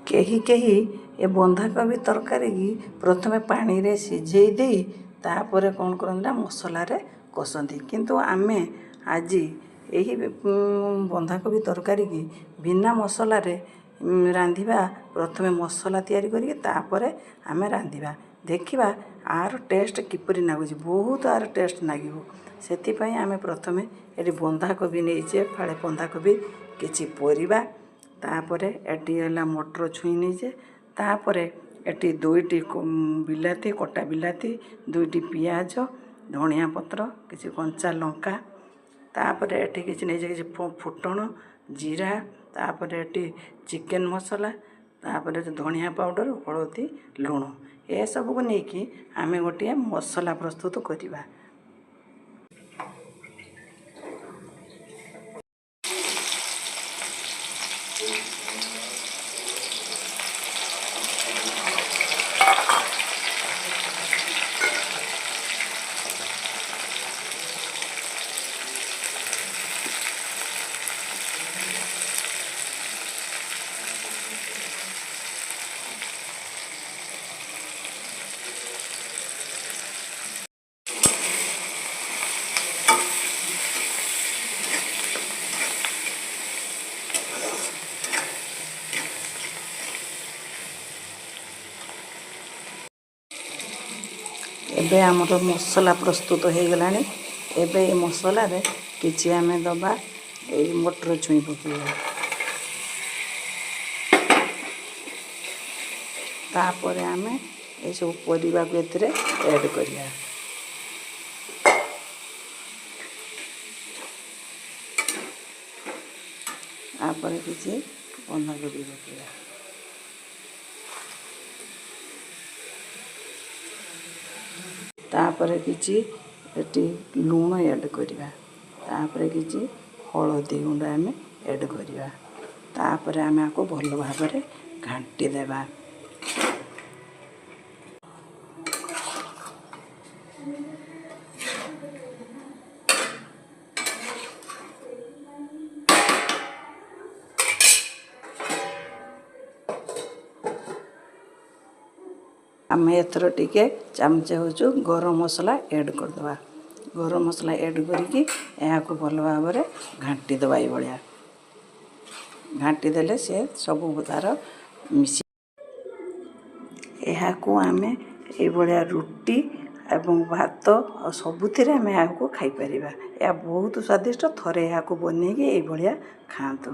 କେହି କେହି ଏ ବନ୍ଧାକୋବି ତରକାରୀକି ପ୍ରଥମେ ପାଣିରେ ସିଝେଇ ଦେଇ ତାପରେ କ'ଣ କରନ୍ତି ନା ମସଲାରେ କଷନ୍ତି। କିନ୍ତୁ ଆମେ ଆଜି ଏହି ବନ୍ଧାକୋବି ତରକାରୀକି ବିନା ମସଲାରେ ରାନ୍ଧିବା। ପ୍ରଥମେ ମସଲା ତିଆରି କରିକି ତାପରେ ଆମେ ରାନ୍ଧିବା, ଦେଖିବା ଆର ଟେଷ୍ଟ କିପରି ଲାଗୁଛି। ବହୁତ ଆର ଟେଷ୍ଟ ଲାଗିବ। ସେଥିପାଇଁ ଆମେ ପ୍ରଥମେ ଏଠି ବନ୍ଧାକୋବି ନେଇଛେ, ଫାଳେ ବନ୍ଧାକୋବି, କିଛି ପରିବା, ତାପରେ ଏଠି ହେଲା ମଟର ଛୁଇଁ ନେଇଛେ, ତାପରେ ଏଠି ଦୁଇଟି ବିଲାତି, କଟା ବିଲାତି, ଦୁଇଟି ପିଆଜ, ଧଣିଆ ପତ୍ର, କିଛି କଞ୍ଚା ଲଙ୍କା, ତାପରେ ଏଠି କିଛି ନେଇଛେ, କିଛି ଫୁଟଣ, ଜିରା, ତାପରେ ଏଠି ଚିକେନ୍ ମସଲା, ତାପରେ ଧଣିଆ ପାଉଡ଼ର, ହଳଦୀ, ଲୁଣ। ଏସବୁକୁ ନେଇକି ଆମେ ଗୋଟିଏ ମସଲା ପ୍ରସ୍ତୁତ କରିବା। ଏବେ ଆମର ମସଲା ପ୍ରସ୍ତୁତ ହେଇଗଲାଣି। ଏବେ ଏ ମସଲାରେ କିଛି ଆମେ ଦେବା, ଏଇ ମଟର ଛୁଇଁ ପକାଇବା, ତାପରେ ଆମେ ଏସବୁ ପରିବାକୁ ଏଥିରେ ଆଡ଼୍ କରିବା। ତାପରେ କିଛି ବନ୍ଧାକୋବି ପକାଇବା। ତାପରେ କିଛି ଏଠି ଲୁଣ ଆଡ଼୍ କରିବା। ତାପରେ କିଛି ହଳଦୀ ଗୁଣ୍ଡ ଆମେ ଆଡ଼୍ କରିବା। ତାପରେ ଆମେ ଆକୁ ଭଲ ଭାବରେ ଘାଣ୍ଟି ଦେବା। ଆମେ ଏଥର ଟିକେ ଚାମଚ ହେଉଛୁ ଗରମ ମସଲା ଆଡ଼୍ କରିଦେବା। ଗରମ ମସଲା ଆଡ଼୍ କରିକି ଏହାକୁ ଭଲ ଭାବରେ ଘାଣ୍ଟି ଦେବା। ଏଇଭଳିଆ ଘାଣ୍ଟି ଦେଲେ ସେ ସବୁ ତା'ର ମିଶି। ଏହାକୁ ଆମେ ଏଇଭଳିଆ ରୁଟି ଏବଂ ଭାତ ଆଉ ସବୁଥିରେ ଆମେ ଏହାକୁ ଖାଇପାରିବା। ଏହା ବହୁତ ସ୍ୱାଦିଷ୍ଟ। ଥରେ ଏହାକୁ ବନେଇକି ଏଇଭଳିଆ ଖାଆନ୍ତୁ।